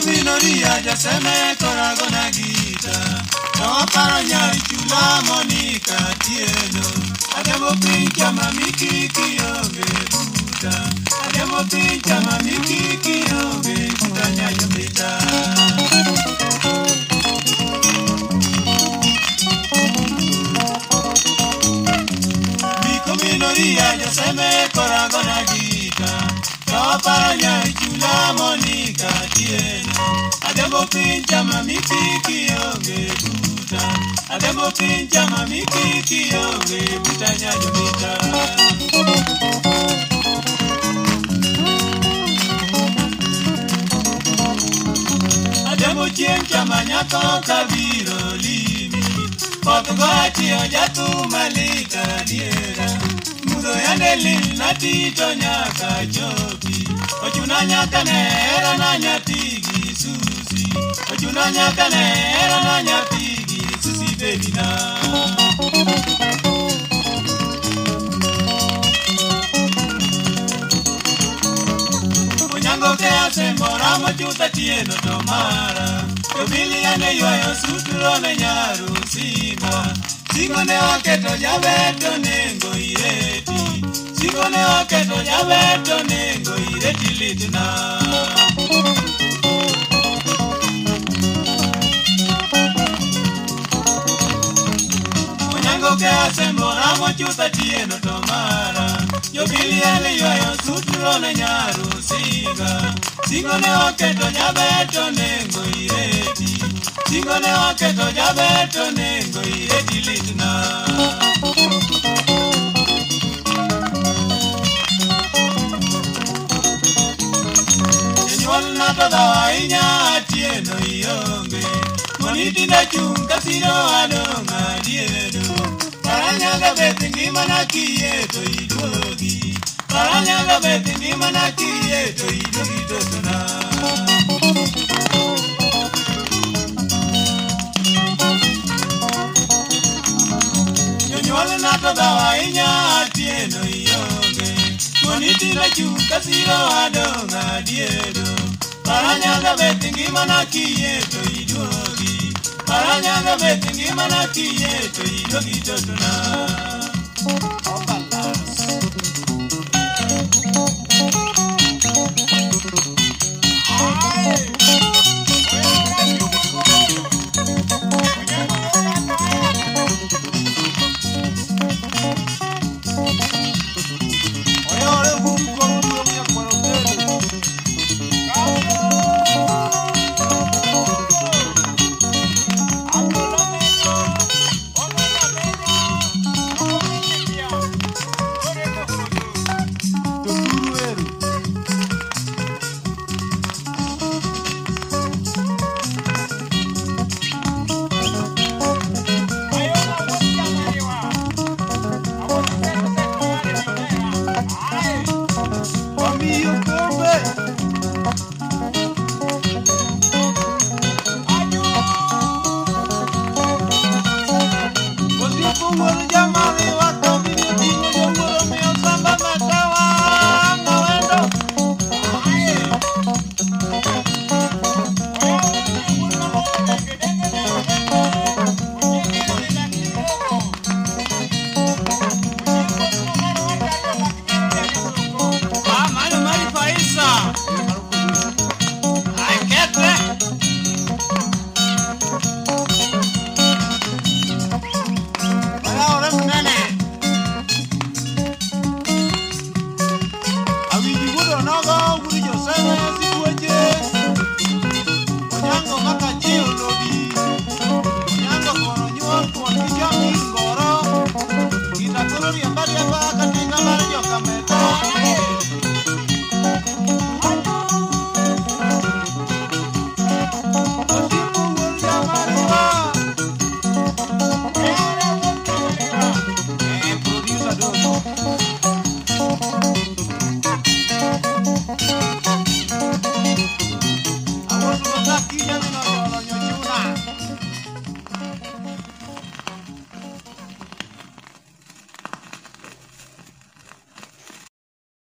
Minoria jaseme koragona gita Tawaparo nyari chula Monica Tieno Ademo pincha mami kionge buta Ademo pincha mami kionge buta nyayo bita Biko minoria jaseme koragona gita Tawaparo nyari chula Monica Tieno Ademo pincha mami kionge buta Ademo pincha mami kionge buta nyayo bita Ademo chieng' manyako kabiro limi Koth goachiyo jathum malit adiera Mudho yande lil natito nyaka chopi Ochuna nyaka ne hera na nyathi gi Susi Ochuna nyaka ne hera na nyathi gi Susi baby na Onyango ke asembora mochutha tieno to mara Jobili ane ywayo sutro ne nyaru singa Singo ne waketo jabeto nengo ireti Singo ne waketo jabeto nengo ireti litna Onyango ke asembora mochutha tieno to mara Jobili ane ywayo sutro ne nyaru singa Singo ne waketo jabeto nengo ireti Singo ne waketo jabeto nengo ireti litna Jonyuol na to dhaw ahinya Atieno ionge Moni tinda chung' kasiro adong' adiedo Paranyaga beth ngimana kiyie to iduogi Paranyaga beth ngimana kiyie to iduogi totona Jonyuol na to dhaw ahinya Atieno ionge Moni tinda chung' kasiro adong' adiedo Paranyaga beth ngimana kiyie to iduogi Paranyaga beth ngimana kiyie to iduogi totona.